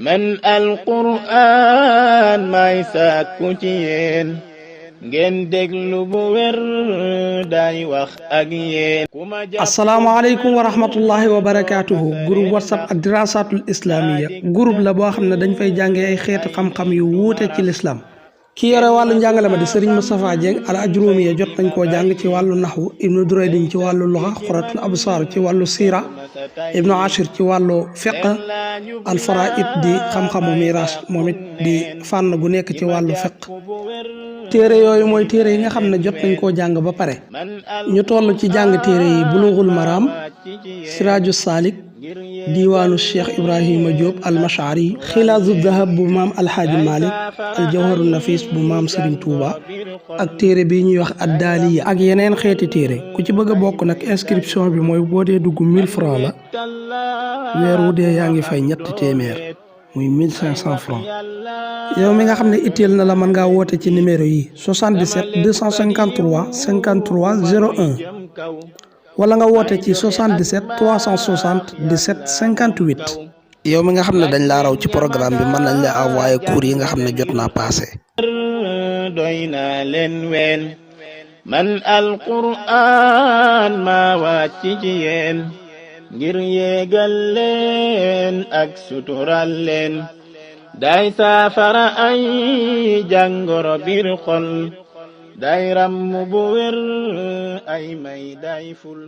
man alquraan may sàkku ci yéen ngeen déglu bu wér day wax ak yéen. asalaamaaleykum wa rahmatullahi wa barakaatuhu. groupe whatsapp ak dirasatul islamiya groupe la boo xam ne dañ fay jàngee ay xeeti xam-xam yu wuute ci lislaam. ki yore wàllu njàngale ma di Serigne Moustapha Dieng al ajrumiya jot nañ koo jàng ci wàllu naxwu, ibnu Duraydin ci wàllu luxa, xuratul absar ci wàllu siira, ibnu Ashir ci wàllu fiq, al faraid di xam-xamu miraas moom it di fànn gu nekk ci wàllu fiq. téere yooyu mooy téere yi nga xam ne jot nañ koo jàng ba pare. ñu toll ci jàng téere yi bulughul maram, siraaju saalik, diiwaanu cheikh Ibrahima Diop al-Mashari, xilaasu dahab bu maam alxaaji Malik, aljawharu nafis bu maam Serigne Touba, ak téere bi ñuy wax addaaliya ak yeneen xeeti téere. ku ci bëgg a bokk nag inscription bi mooy boo dee dugg 1000 francs la, weer wu dee yaa ngi fay ñetti téeméer muy 1500 francs. yow mi nga xam ne itteel na la mën ngaa woote ci numéro yi 77 253 53 01 wala nga woote ci 77 360 17 58. yow mi nga xam ne dañ laa raw ci programme bi mën nañ la envoyé cours yi nga xam ne jot naa passé. doy naa leen ween man alquraan maa wàcc ci yéen ngir yéegal leen ak sutural leen day saafara ay jàngoro biir xol day ràmm bu wér ay may day ful